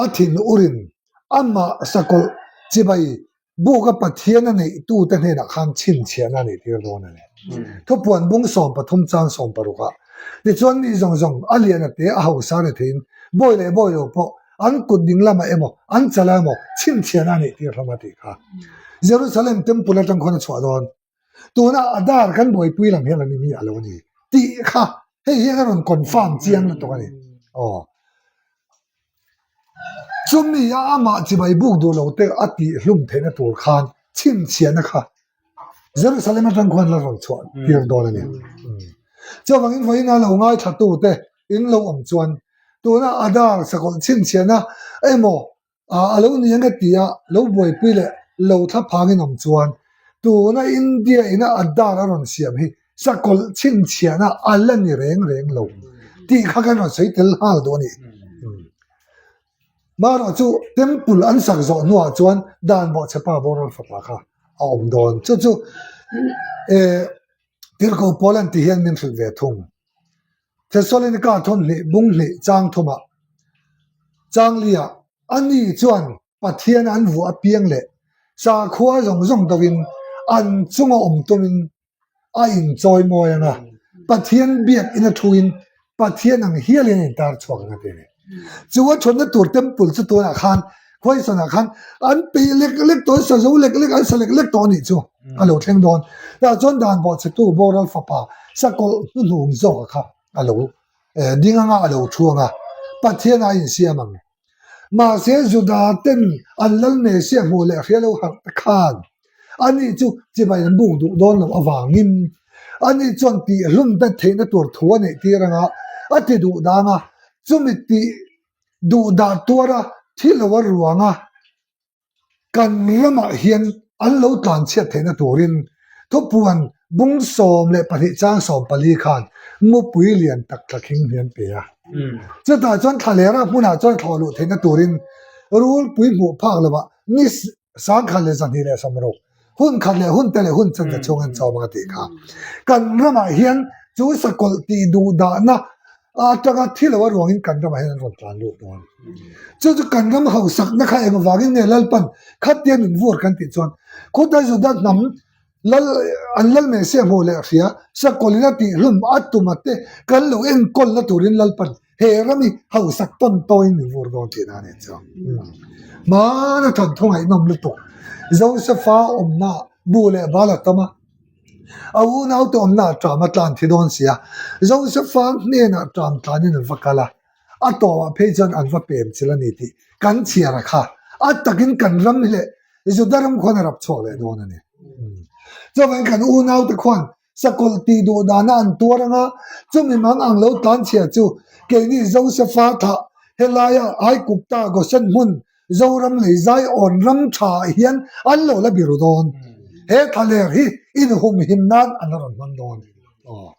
a thin urin amah sakawlh chibai Buka Pathian a neihtute hnenah khan chhinchhiahna a nih tir dawn a ni. Thupuan bung 13 chang 16 ah tichuan mi zawng zawng a lian a te a hausa a ni theiin bawi leh bawi lo pawh an kut ding lamah emaw an chalah emaw chhinchhiahna a nih tir hlawm a tih kha. Jerusalem Temple atang khawn a chhuah dawn. Tuna Adar kan buaipui lam hian a ni mi a lo ni tih kha hei hian a rawn confirm chiang lutuk a ni. Aw. Chumi a amah chibai buk duh lo te a tih hlum theihna tur khan chhinchhiahna kha Jerusalem atang khuan la rawn chhuah tir dawn a ni. Chuvangin vawiin a lo ngaithla tu te in lo awm chuan tuna Adar sakawlh chhinchhiahna emaw a lo ni ang e tia lo buaipui leh lo thla phangin awm chuan tuna India ina Adar a rawn siam hi sakawlh chhinchhiahna a la ni reng reng lo tih kha kan rawn sawi tel nghal duh a ni. Marawh chu temple an sak zawh hnuah chuan dan bawhchhepa boral fapa kha a awm dawn. Chu chu eh Tirhkoh Paul an tih hian min hrilh ve thung. Thessalonika thawmhnih bung hnih chang thumah Changlia ani chuan Pathian an vuah apiang leh sakhua zawng zawng deuhin an chunga awm tumin a inchawi mawi ang a, Pathian biak in a thuin Pathian ang hialin a intar chhuak ang a ti a ni. Chu a thatna tur temple chu tunah khan. Khuaisanah khan an peih lek lek tawh, an sa zo lek lek, an sa lek lek tawh a nih chu a lo thleng dawn. Tah chuan dan bawhchhetu boral fapa sakawlh hnuhnung zawka kha a lo ding anga a lo thu anga Pathian a insiam ang. Mahse Juda ten an lal Messiah hmuh leh hria lo harh te khan ani chu chibai an buk duh dawn loh avangin ani chuan tihhlum te theihna tur thu a neih tir anga a ti duh dang a, chumi tih duh dah tuara thi lo a ruanga Kan ramah hian an lo tlanchhiat theihna turin thupuan bung 12 chang 14 khan mupui lian tak thla khing hi an pe a. Chutah chuan thlalera hmunah chuan thlawh luh theihna turin rulpui hmuh phak lovah ni 1260 hun khat leh hun te leh hun chan te chhung an chawm ang a tih kha. Kan ramah hian chu sakawlh tih duh dahna atanga thi lo a ruangin kan ramah hian an rawn tlan lut dawn. Chu chu kan ram hausakna kha engvangin nge Lalpan khatia min vur kan tih chuan khutai Juda hnam Lal an Lal Messiah hmuh leh hria sakawlin a tih hlum a tum a te kan lo enkawlna turin Lalpan he ram hi hausak tawn tawin min vur dawn tihna a ni chu. Hmana thawnthu ngaihnawm lutuk Josefa awmna bu leh bal a tam a. A unaute awmna ah ṭam a tlan thi dawn si a, Josefa hnenah ṭam tlanin an va kal a, a tawpah phei chuan an va pem chil a ni tih kan chhiar a kha. A takin kan ram hi leh Juda ram khuan a rap chhuak leh dawn a ni. Chuvangin kan unaute khuan sakawlh tih duh dana an tuar anga chumi mang ang lo tlanchhia chu keini Josefa thlah helaia Aikupta Gosen hmun Zoram lei Zion ram tha ah hian an lo la biru dawn. He thlaler hi inhumhim nan an la rawn hmang dawn. Aw.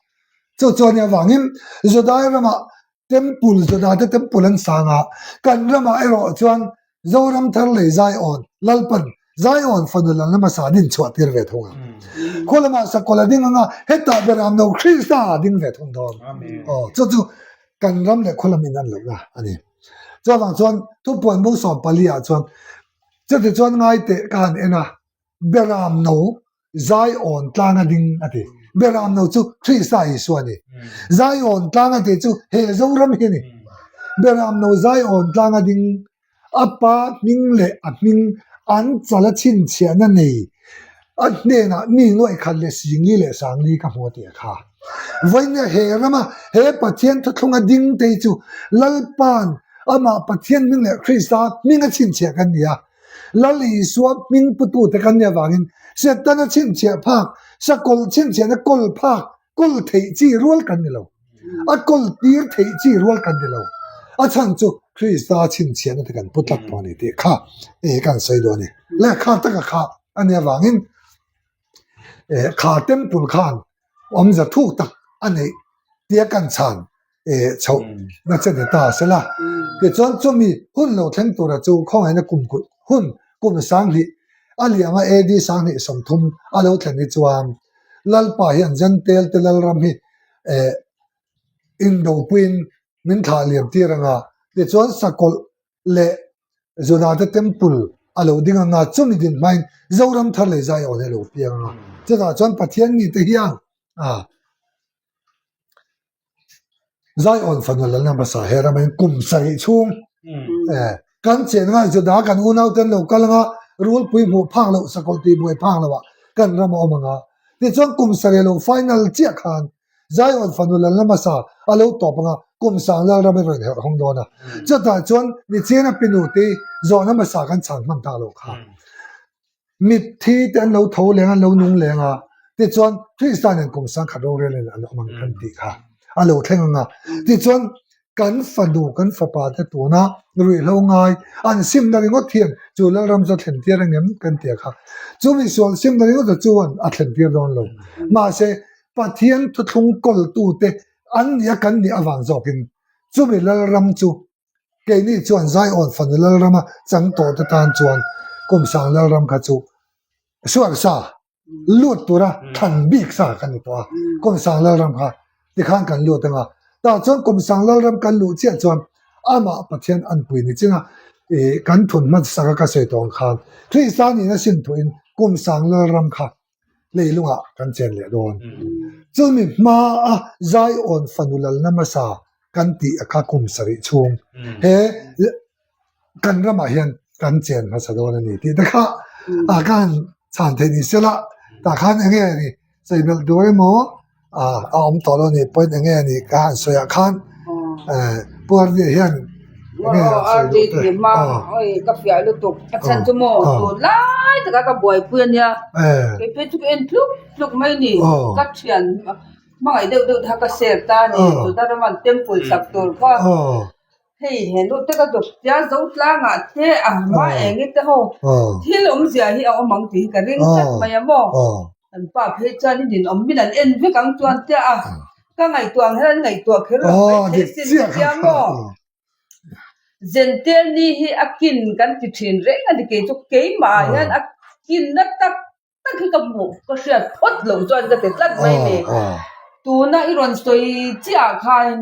Chu chuan i avangin Judai ramah temple, Judate temple an sang a, kan ramah erawh chuan Zoram thar lei Zion, Lalpan Zion fanu lalna hmasa an inchhuah tir ve thung a. Khaw lamah sakawlh a ding anga hetah ber am lo Krista a ding ve thung dawn. Aw, chu chu kan ram leh khaw lam in an lohna a ni. Chuvang chuan thupuan bung 14 ah chuan chuti chuan ngai teh ka han en a, Beram no Zion tlang a ding a ti. Beram no chu Krista Isua a ni. Zion tlang a tih chu he Zoram hi a ni. Beram no Zion tlang a ding a pa hming leh a hming an chal a chhinchhiahna nei a hnenah mi nuaih khat leh singli leh sangli ka hmu a tih a kha. Vawinia he rama he Pathian thuthlunga ding te hi chu Lalpa'n amah Pathian hming leh Krista hminga chhinchhiah kan ni a, Lal Isua hming putute kan nih avangin Setana chhinchhiah phak, sakawlh chhinchhiahna kawl phak, kawl theih chi rual kan ni lo. A kawl tir theih chi rual kan ni lo. A chhan chu Krista chhinchhiahna te kan pu tlat tawh a ni tih kha kan sawi duh a ni. Lehkha taka kha a nih avangin kha temple khan awmza thuk tak a neih tia kan chhan chhoh na che ni ta se la. Tichuan chumi hun lo thleng tura chu khawngaihna kum kulh hun kum 2000 a liam a AD 2030 a lo thlen hi chuan Lalpa hian Jentail te Lalram hi indopuiin min thlah liam tir anga tichuan sakawlh leh Zunate Temple a lo ding anga chumi din hmain Zoram thar leh Zion hi a lo piang anga chutah chuan Pathian mite hian a Zion fanu lalna hmasa he rama in kum sarih chhung kan chen anga Juda kan unaute an lo kal anga rulpui hmuh phak loh sakawlh tih buai phak loh ah kan ram a awm anga tichuan kum sarih lo final chiah khan Zion fanu lalna hmasa a lo tawp anga kum sang Lalram i rawn herh hawng dawn a. Chutah chuan Nichiana pinute zawhna hmasa kan chhan hman tak loh kha. Mitthi te an lo tho leng a, an lo nung leng a, tichuan Krista nen kum 10,000 rorel in an awm ang kan tih kha a lo thleng ang a. Tichuan kan fanu, kan fapa te tuna ruihhlo ngai an simna ringawt hian chu Lalram chu a thlen tir ang em kan ti a kha. Chu misual simna ringawt chuan a thlen tir dawn lo. Mahse Pathian thuthlung kawltute an nih a kan nih avang zawkin chumi Lalram chu keini chuan Zion fanu Lalrama chang tawhte tan chuan Kumsang Lalram kha chu sual sa lut tura thlan bik sa kan ni tawh a, Kumsang Lalram kha tikhan kan lut anga tah chuan Kumsang Lalram kan luh chiah chuan amah Pathian anpui ni chinga ih kan thun hmasak a ka sawi tawh ang khan Krista nihna sin thuin Kumsang Lalram kha leilungah kan chen leh dawn. Chumi hmaa Zion fanu lalna hmasa kan tih a kha kum sarih chhung he kan ramah hian kan chen hmasa dawn a ni tih te kha a ka han chhan theih ni sela tah khan eng nge ni sawi belh tur emaw a awm tawh lo a ni point eng nge ni ka han sawi ah khan Pu Ardi hian eng nge a sawi duh te ka fiah lutuk a chhan chu maw tun lai taka ka buaipui a nia kei phei chu ka en tluk tluk mai ni ka thian hmangaih deuh deuh te kha ka share ta a ni tuna Roman temple sak tur kha. Hei he nu te ka dawp tia zo tlangah te a hma eng i te ho thil awmzia hi a awm ang tih hi ka ring tlat mai a maw? Kan pa phei chuan i ninawm min an en vek ang chuan tia a ka ngaihtuah ang hian an ngaihtuah kher lo mai thei sin ka tia maw? Zentel ni hi a kin kan ti thin reng a ni kei chu keimah ah hian a kinna tak tak hi ka hmuh ka hriat phawt loh chuan ka ti tlat mai ni. Tuna i rawn sawi chiah ah khan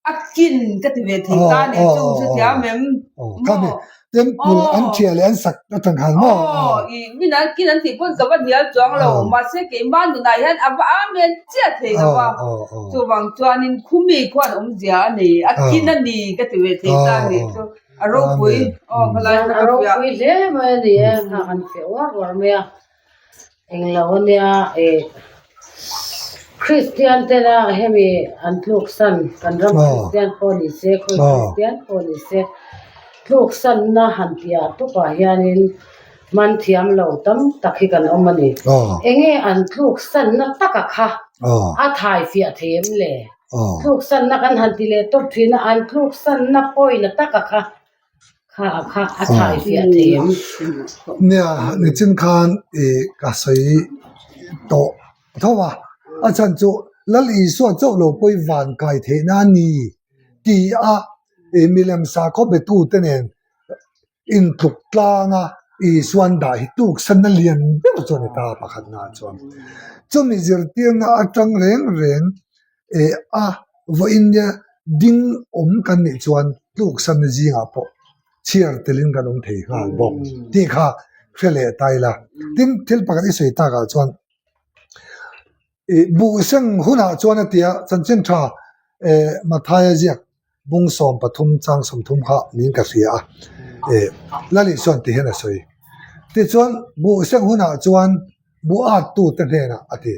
a kin ka ti ve thei ta ni chu hrethiam em maw? Temple an thiah leh an sak atang khan maw? Aw i min an kin an tih pawn ka va hnial chuang lo mahse keimah nunah hian a va amen chiah thei lo a chuvang chuanin khumi khuan awmzia a nei a kin a ni ka ti ve thei ta ni chu. A ropui aw khalai Chuan a ropui hle mai a ni e, nghak an feh uar uar mai a, englo a nia eh Kristian tena hemi an tluk san kan ram Kristian pawh ni se khawi Kristian pawh ni se tluk sanna han tih ah tupah hianin man thiam lo tam tak hi kan awm a ni. Enge an tluk sanna taka kha a thai fiah thei em le? Tluksanna kan han ti leh tawp thin a, an tluksanna pawina taka kha kha a kha a thai fiah thei em? Nia, nichin khan i ka sawi tawh tho a, a chhan chu Lal Isua chauh lo pawi van kai theihna a ni ti a i milem sakhaw betute nen intluk tlanga Isuan dah hi tuksanna lian ber chu a ni ta pakhatna chuan. Chumi zirtirna atang reng reng eh a vawiin nia ding awm kan nih chuan tuksanna zingah pawh chhiar telin kan awm thei nghal bawk tih kha hre leh ta ila. Tin, thil pakhat i sawi takah chuan Ih buhseng hunah chuan a ti a, chanchin tha eh Mathaia ziak bung 13 chang 30 kha niin ka hria a, eh Lali chuan ti hian a sawi. Tichuan buhseng hunah chuan buh at tute hnenah a ti.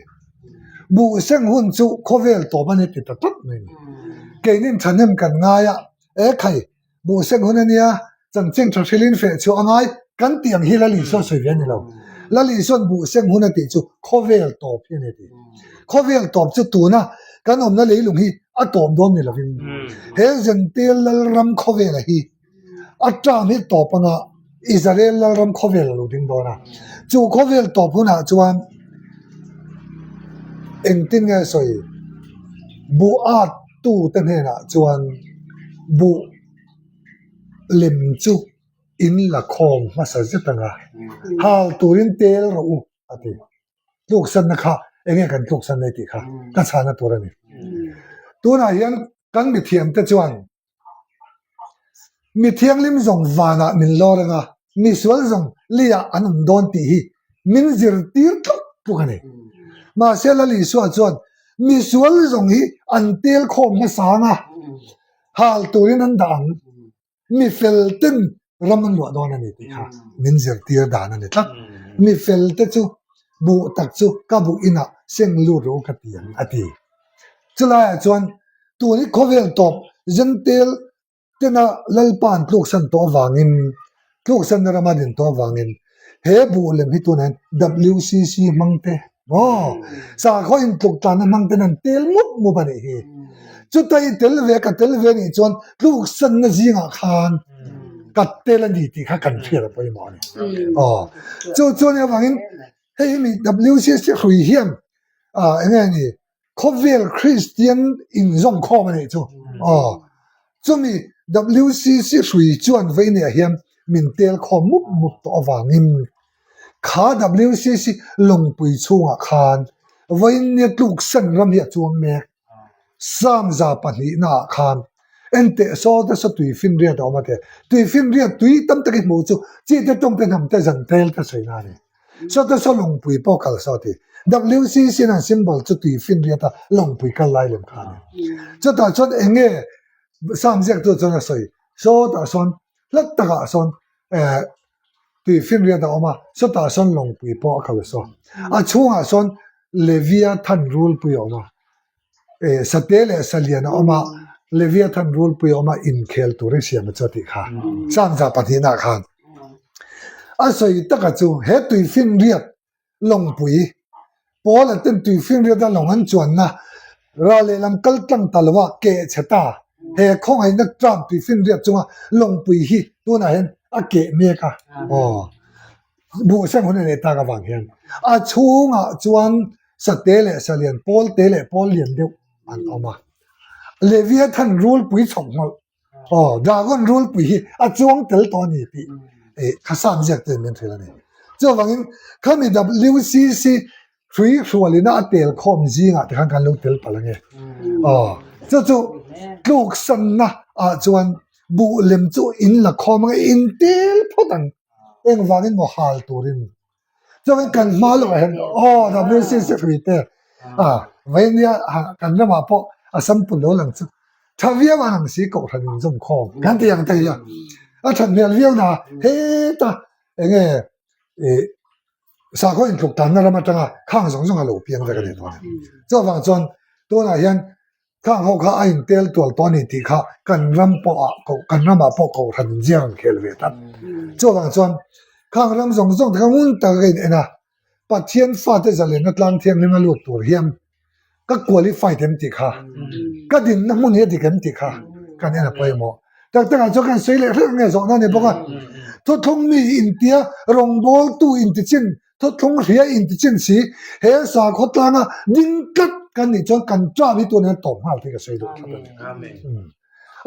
Buhseng hun chu khawvel tawp a ni ti ta tlat mai a ni. Keinin thahnem kan ngai a, e khai Buhseng hun a nia, chanchin tha hrilhin feh chhuah a ngai kan tih ang hi Lal Isuan sawi ve a ni lo. Lal Isuan buhseng hun a tih chu khawvel tawp hi a ni tih. Khawvel tawp chu tuna kan awmna leilung hi a tawp dawn ni lovin he Zentel Lalram khawvela hi a term hi tawp anga Israel Lalram khawvel a lo ding dawn a. Chu khawvel tawp hunah chuan engtin nge sawi buh at tute hnenah chuan buh lem chu in la khawm hmasa zet ang a, hal turin tel rawh u a ti. Tluksanna kha enge kan tluksan nei tih kha ka chhana tur a ni. Tunah hian kan mithiamte chuan Mi thianghlim zawng vanah min lawr ang a, misual zawng leiah an awm dawn tih hi min zirtir tluk tluk a ni. Mahse Lal Isua chuan misual zawng hi an tel khawm hmasa ang a, hal turin an dah ang, mi fel ten ram an luah dawn a ni tih kha min zirtir dan a ni tlat. Mi fel te chu buh tak chu ka buh inah seng lut rawh u ka ti ang a ti. Chulaiah chuan tun hi khawvel tawp Zentel tena Lalpa an tluksan tawh avangin, tluksanna rama din tawh avangin he buh lem hi tunah hian WCC hmang te maw sakhaw intluk tlanna hmang ten an tel mup mup a nih hi. Chuta i tel ve ka tel ve anih chuan tluksanna zingah khan ka tel a ni tih kha kan hriat a pawimawh a ni. Aw chu chuan avangin hei hi mi WCC hrui hian ah eng nge ni Khawvel Kristian inzawmkhawm a nih chu aw. Chumi WCC hrui chuan veineah hian min tel khawm mup mup tawh avangin kha WCC lawngpui chhungah khan vawiinnia tluksan ram hi a chuang mek. Psalm 2 naah khan enteh sawte saw tuifinriat a awm a ti a. Tuifinriat tui tam tak i hmuh chu chite tawngte hnamte zan tel te sawi na a ni. Sawte saw lawngpui pawh kal saw ti. WCC in an symbol chu tuifinriat a lawngpui kal lai lem kha a ni. Chutah chuan eng nge Psalm ziaktu chuan a sawi? Sawtah sawn hlat takah sawn eh. Tuifinriat a awm a, sawtah sawn lawngpui pawh a kal saw. A chhungah sawn Leviathan rulpui a awm a, eh sate leh salian a awm a, Leviathan rulpui a awm a, inkhel turin siam a chu a tih kha. Sangza pahnihnaah khan a sawi taka chu he tuifinriat lawngpui Paula ten tuifinriata lawng an chuanna ral lehlam kal tlang ta lova keh chhe ta. He khawngaihna tlang tuifinriat chunga lawngpui hi tunah hian a keh mek a. Aw, buh seng hun a neih tak avang hian a chhungah chuan sate leh salian pawl te leh pawl lian deuh an awm a. Leviathan rulpui chhawk nghawlh Aw, dragon rulpui hi a chuang tel tawh a ni tih eh kha sam ziak ten min hrilh a ni. Chuvangin khami WCC hrui hrualina a tel khawm zingah te khan kan lo tel palh ange. Aw, chu chu tluk sanna ah chuan buh lem chu in la khawm ange, in tel phawt ang. Engvangin maw hal turin Chuan kan hma loh ah hian aw WCC hrui te a vainia kan ramah pawh a sam pun lo lang chu tha viau ang ang si kohhran in zawm khawm kan ti ang te hi a a that hmel viau na heta enge ih sakhaw intluk tanna ram atanga khang zawng zawng a lo piang vek a ni dawn a chuvang chuan tunah hian Khang ho kha a intel tual tawh a ni tih kha kan ram pawh ah koh kan ramah pawh kohhran in ziak an khel ve tlat. Chuvang chuan khang ram zawng zawng te kha ngun taka ka in en a, Pathian fate zalenna tlang thianghlim a lut tur hian ka qualified em tih kha, ka dinna hmun hi a dik em tih kha kan en a pawimawh. Tak takah chuan kan sawi leh hreuh nge zawhna a ni bawk a, thuthlung mi intia rawngbawltu intichin Thuthlung hria intichin si, he sakhaw tlanga ding tlat kan nih chuan kan ṭam hi tun hian tawp nghal tih ka sawi duh tlat a ni.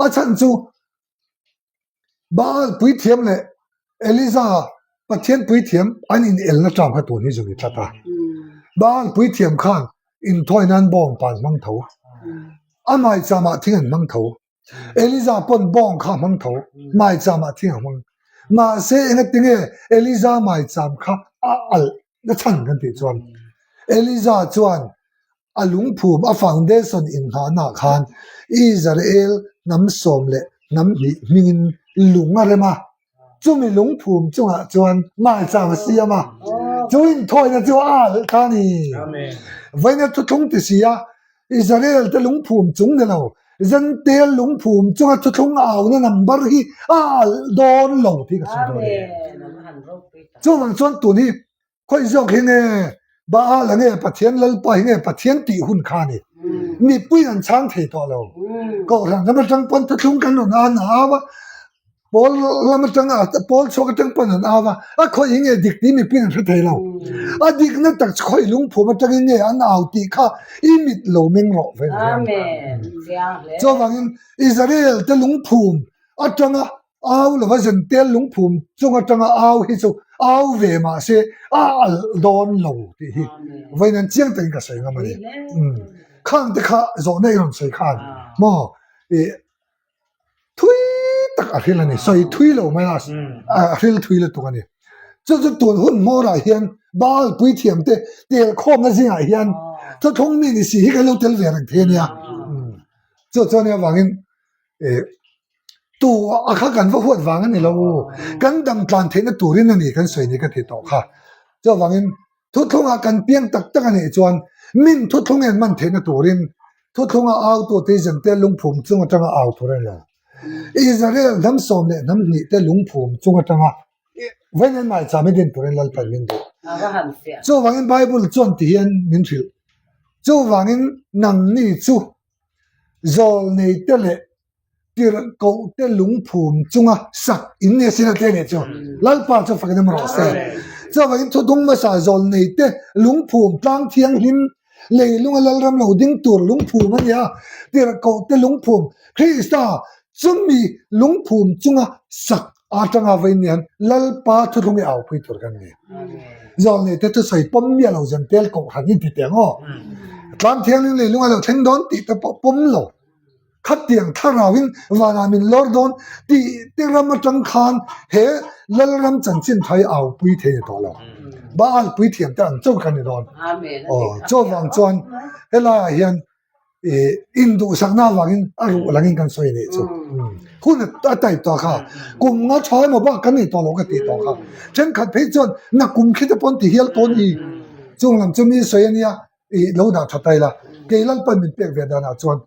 A chhan chu Baal puithiam leh Eliza Pathian puithiam an inelna ṭam kha tun hi zu ni tlat a. Baal puithiam khan inthawi nan bawng pan hmang tho, a maicham ah thing an hmang tho. Eliza pawn bawng kha a hmang tho, maicham ah thing a hmang. Mahse engatinge Eliza maicham kha a alh na chhan kan tih chuan Eliza chuan a lungphum a foundation inngahna ah khan Israel hnam sawm leh hnam hnih hmingin lung a rem a. Chumi lungphum chungah chuan maicham a siam a, chu inthawina chu a alh ta a ni. Vawiina thuthlung ti si a, Israel te lungphum chung ni lo, Zentel lungphum chunga thuthlung auna number hi a alh dawn lo tih ka sawi dawn a ni. Chuvang chuan tun hi Khawi zawk hi nge Baal a nge Pathian Lalpa hi nge Pathian tih hun kha a ni. Mipui an chhang thei tawh lo. Kohhran lam atang pawn thuthlung kan rawn an au a, pawl lam atang pawl chhuak atang pawn an au a, a khawi hi nge dik tih mipui an hre thei lo. A dikna tak chu khawi lungphum atangin nge an au tih kha i mit lo meng rawh ve ang. Chuvangin Israel te lungphum atanga Au lova zentel lungphum chung atanga au hi chu au ve mah se a alh dawn lo tih hi vawiin an chiang takin ka sawi ngam a ni. Khang te kha zawhna i rawn sawi khan maw ih thui tak a hril a ni, sawi thui lo mai a, a hril thui lutuk a ni. Chu chu tun hun hmawrah hian Baal puithiam te tel khawmna zingah hian thuthlung mi ni si hi kan lo tel ve reng thei a nia. Chu chuan avangin ih Tu a kha kan va huat vang a ni lo, kan dam tlan theihna turin a ni kan sawi ni ka ti tawh kha. Chuvangin thuthlungah kan piang tak tak a nih chuan min thuthlung en man theihna turin thuthlunga autute Zente lungphum chung atanga au tur a ni lo. Israel hnam sawm leh hnam hnih te lungphum chung atanga vawiin maicham i din turin Lalpan min duh. Chuvangin Bible chuan ti hian min hrilh. Chuvangin nangni chu Zawlneite leh tirhkohte lungphum chunga sak in ni a sin a tle nih chu Lalpa chu fakin awm rawh se. Chuvangin thudung hmasa zawlneite lungphum tlang thianghlim leilunga Lalram lo ding tur lungphum a ni a, tirhkohte lungphum Krista chumi lungphum chunga sak atanga vawiin hian Lalpa thuthlung i aupui tur kan ni. Zawlneite thusawi pawm miah lo zentel kohhran in ti teh ang aw. Tlang thianghlim leilunga lo thleng dawn tih te pawh pawm lo. Khatiang thlarauin vanah min lawr dawn tih te ram atang khan he Lalram chanchin tha hi aupui thei ni tawh lo. Baal puithiam te ang chauh kan ni dawn. Aw chuvang chuan helaiah hian ih induhsakna avangin a ruh langin kan sawi nih chu. Hun a type tawh kha. Kum nga tha emaw bak kan nei tawh lo ka tih tawh kha. Thenkhat phei chuan na kum khi te pawn ti hial tawh a ni. Chung lam chu mi sawi a nia i lo dah tha ta ila. Kei Lalpan min pek ve danah chuan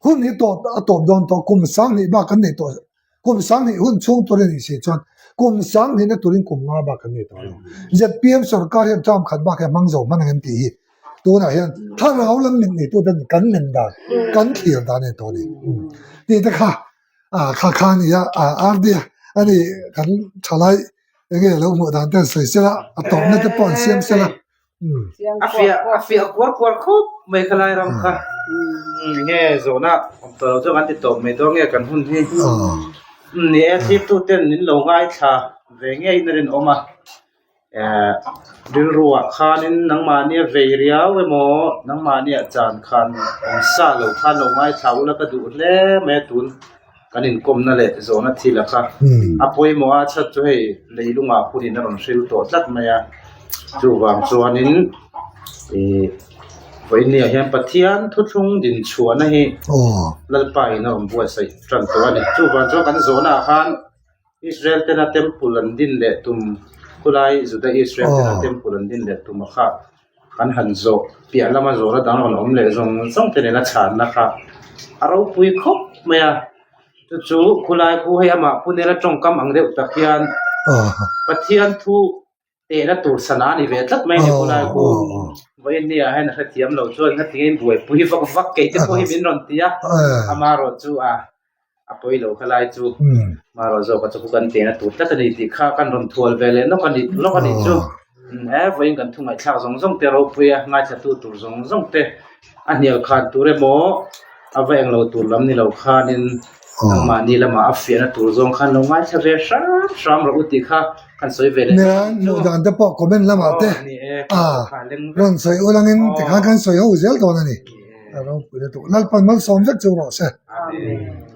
hun hi tawp a tawp dawn tawh kum sanghnih bak kan nei tawh kum sanghnih hun chhung tur a nih si chuan kum sanghnihna turin kum nga bak kan nei tawh lo. ZPM sorkar hian term khat bak hi a hmang zo hman ang em tih hi tunah hian thlarau lam mit nei tute kan men dan kan thlir dan a ni tawh a ni. Tih te kha kha kha a ni a, RD a ni kan thalai enge lo hmuh dan te an sawi sela a tawpna te pawh an siam sela. A fiah a fiah kuar kuar khawp mai kha lai ram kha nge zawhna awm tawh lo chu kan ti tawp mai dawn nge kan hun hi ni e thlir ten min lo ngaithla ve ngeiin a rinawm a eh rilruah khanin nangmahnia vei riau emaw nangmahnia chan khan awm sa lo khan lo ngaithla ula ka duh hle mai a tun. Kan inkawmna leh zawhna thil a kha a pawimawh a, chhan chu hei leilungah hunin a rawn hril tawh tlat mai a, chuvang chuanin ih vawinia hian Pathian thuthlung din chhuahna hi Lalpa in a rawn buatsaih tan tawh a ni. Chuvang chuan kan zawhna ah khan Israel tena temple an din leh tum khulai Juda Israel tena temple an din leh tum a kha Kan han zawh piah lama zawhna dang rawn awm leh zawng zawng te nena chhanna kha a ropui khawp mai a, chu chu khulai khu hei amah pu nena tawngkam ang deuh tak hian Pathian thu tehna tur sana a ni ve tlat mai a ni khulai khu vawiin ni ah hian a hrethiam lo chuan ngatinge in buaipui vak vak kei te pawh hi min rawn ti a, amaherawh chu a. A pawi lo kha lai chu marawh zawk a chu kan tehna tur tlat a ni tih kha kan rawn thual ve leh nawk a ni nawk a nih chu he vawiin kan thu ngaihthlak zawng zawng te ropui a ngaithlatu tur zawng zawng te a hnial khan tur emaw a va englo tur lam ni lo khanin nangmahni lamah a fiahna tur zawng khan lo ngaithla ve hram hram rawh u tih kha kan sawi ve leh Nia hmuh dan te pawh comment lamah te a rawn sawi ulangin tikhan kan sawi ho zel dawn a ni. A ropui lutuk. Lalpan malsawm vek chu rawh se. Amen.